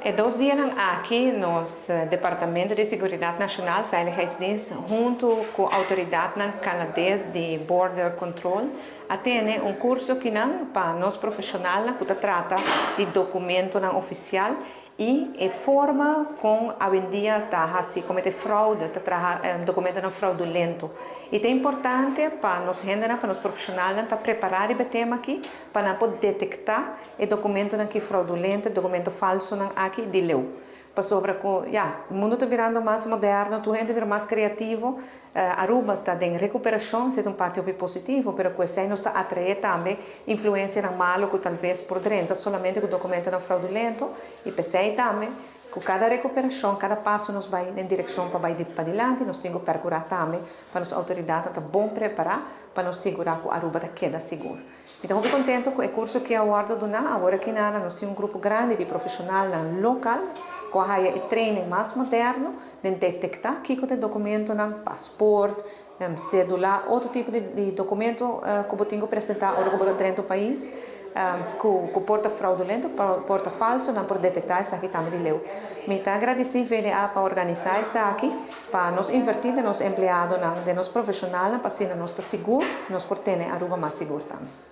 E 2 dianan aki, nos Departamento di Seguridad Nacional, Veiligheidsdienst, hunto cu autoridad Canades di Border Control, a tene un curso akinan pa nos profesional cu ta trata di documento oficial y e forma con awendia ta asina comete fraude, ta traha documento fraudulento. Y ta importante pa nos hende, pa nos profesional, ta prepara e tema aki, pa nan por detecta e documento aki fraudulento, documento falso aki di leu. Pasobra cu, ja, e mundo ta birando mas moderno, tur hende bira mas creativo, Aruba ta den recuperacion, esey ta un parti positivo, pero cu esey nos ta atrae tambe influencia nan malo cu talbes por drenta solamente cu documento nan fraudulento y p'esey tambe cu cada recuperacion, cada paso nos bay den direccion pa bay pa dilanti, nos tin cu percura tambe pa nos autoridad ta bon prepara pa nos sigura cu Aruba ta keda sigur. Anto, mi ta contento cu e curso cu a wordo duna, awor aki nos tin un grupo grandi di profesional local, cu e training mas moderno, di detecta kico ta documento, paspoort, cedula, otro tipo di documento cu bo tin cu presenta ora cu bo den e pais, cu por ta fraudulento, por ta falso, nan por detecta esaki tambe di leu. Mi ta gradici VDA pa organisa esaki, pa nos inverti den nos empleado, den nos profesional, pa asina nos ta sigur, nos por tene Aruba mas sigur tambe.